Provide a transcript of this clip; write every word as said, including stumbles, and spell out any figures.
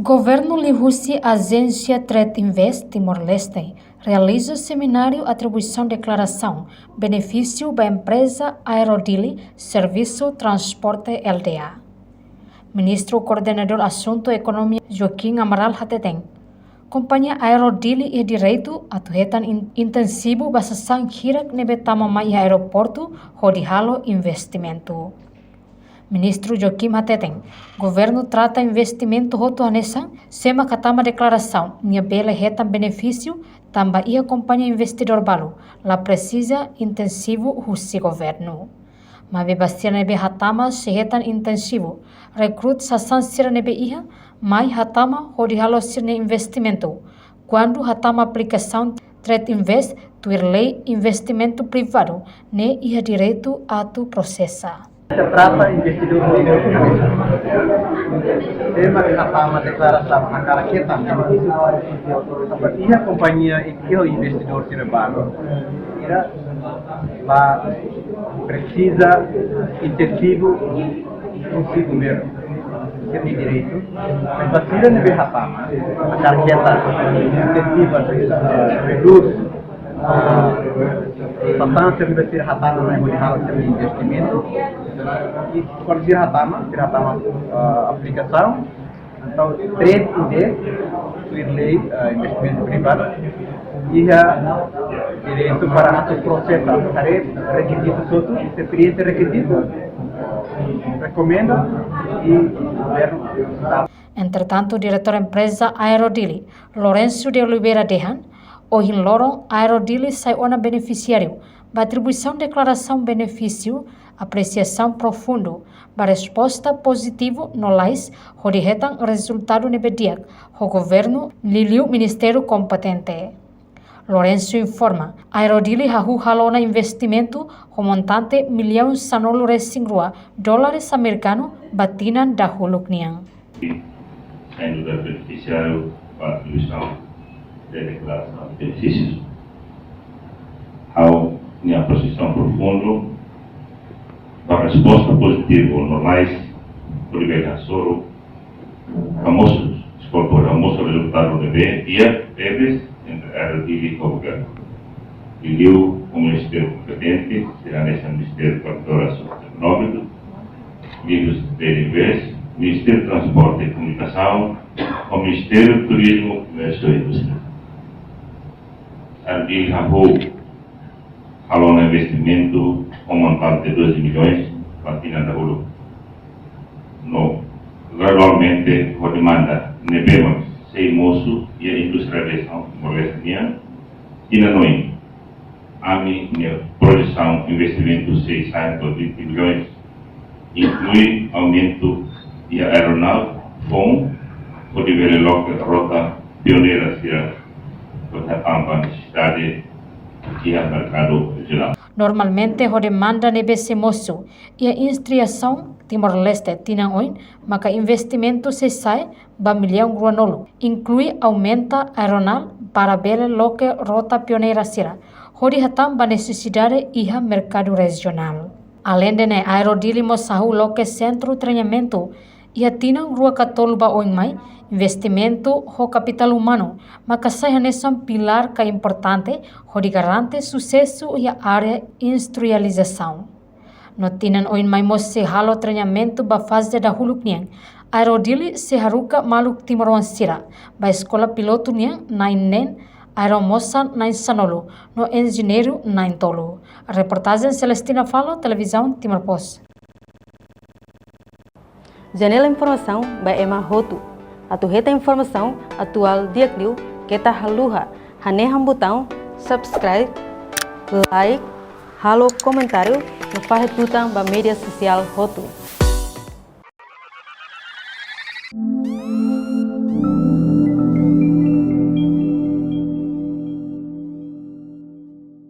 Governu liuhusi Ajénsia Trade Invest Timor-Leste realiza semináriu atribuisaun deklarasaun benefísiu ba empreza Aero Dili Servisu Transporte L D A. Ministru Koordenadór Asuntu Ekonomia Joaquim Amaral hateten, kompañia Aero Dili iha direitu atu hetan in-, intensivu ba sasán hirak ne'ebé tama mai iha aeroportu hodi halo investimentu. Ministru Joaquim hateten, governu trata investimentu hotu hanesan, se mak hatama deklarasaun, nia bele hetan benefísiu, tanba iha kompañia investidór balu, la presiza intensivu husi governu. Maibé ba sira ne'ebé hatama sei hetan intensivu, rekruta sasán sira ne'ebé iha, mai hatama hodi halo sira-nia investimentu. Kuandu hatama aplikasaun Trade Invest tuir lei investimentu privadu, ne'e iha direitu atu prosesa. Se trata investidór sira. Se mak hatama deklarasaun hakarak hetan. Tanba iha kompañia iha investidór sira balu. Sira la presiza intensivu husi governu. Sira-nia direitu. Mas ba sira ne'ebé hatama, hakarak hetan, intensivu, eh, redús, ah, sasán sira ne'ebé sira hatama mai hodi halo sira-nia investimentu. I kuandu sira hatama, sira hatama, ah, aplikasaun, entaun, Trade Invest, tuir lei, eh, investimentu privadu, iha direitu para atu prosesa, haree rekizitu hotu, se preenxe rekizitu, rekomenda, i governu. Entretantu, diretór empreza Aero Dili, Lourenço de Oliveira dehan, ohin loron Aero Dili sai ona benefisiáriu ba atribuisaun deklarasaun benefísiu, apresiasaun profundu ba resposta pozitivu no lais hodi hetan rezultadu ne'ebé di'ak ho governu liuliu ministériu kompetente. Lourenço informa, Aero Dili hahú halo ona investimentu ho montante millaun sanulu-resin-rua dólares amerikanu ba tinan dahuluk nian. Sendo da benefisiáriu ba atribuisaun de deklarasaun de benefísius. Ha'u-nia apresiasaun profundu ba resposta pozitivu no lais hodi bele hasoru hamosu, deskulpa, hamosu rezultadu ne'ebé di'ak tebes entre Aero Dili ho governu. Liuliu ho ministériu kompetente, sira hanesan Ministériu Koordenadór Asuntu Ekonómiku, Ministériu Trade Invest, Ministériu Transporte i Komunikasaun, ho Ministériu Turizmu, Komérsiu i Indústria. Aero Dili hahú halo ona investimentu ho montante doze milhões ba tinan dahuluk. No, gradualmente, ho demanda ne'ebé mak sei mosu iha industrializasaun Timor-Leste nian, tinan oin, ami-nia projesaun investimentu sei sai to'o vinte milhões, inklui aumentu iha aeronáutika foun, hodi bele loke rota pioneira sira, hodi hatán ba nesesidade iha merkadu rejionál. Normalmente, ho demanda ne'ebé sei mosu iha industrializasaun Timor-Leste tinan oin, maka investimentu sei sai ba millaun ruanulu, inklui aumenta aeronáutika para bele loke rota pioneira sira, hodi hatán ba nesesidade iha merkadu rejionál. Aleinde ne'e, Aero Dili mós hahú loke sentru treinamentu iha tinan rua ka tolu ba oin mai, investimentu ho kapitál umanu maka sai hanesan pilár ka importante hodi garante susesu iha área industrializasaun. No tinan oin mai mós sei halo treinamentu ba faze dahuluk nian, Aero Dili sei haruka maluk timoroan sira ba eskola pilotu nian na'in neen, aeromosa na'in sanulu, no enjeñeiru na'in tolu. Reportajen Celestina Falo, Televizaun Timor Post. Janela informasaun ba ema hotu. Atu hetan informasaun atuál di'ak liu, keta haluha hanehan butaun subscribe, like, halo komentáriu, no fahe tutan ba média sosiál hotu.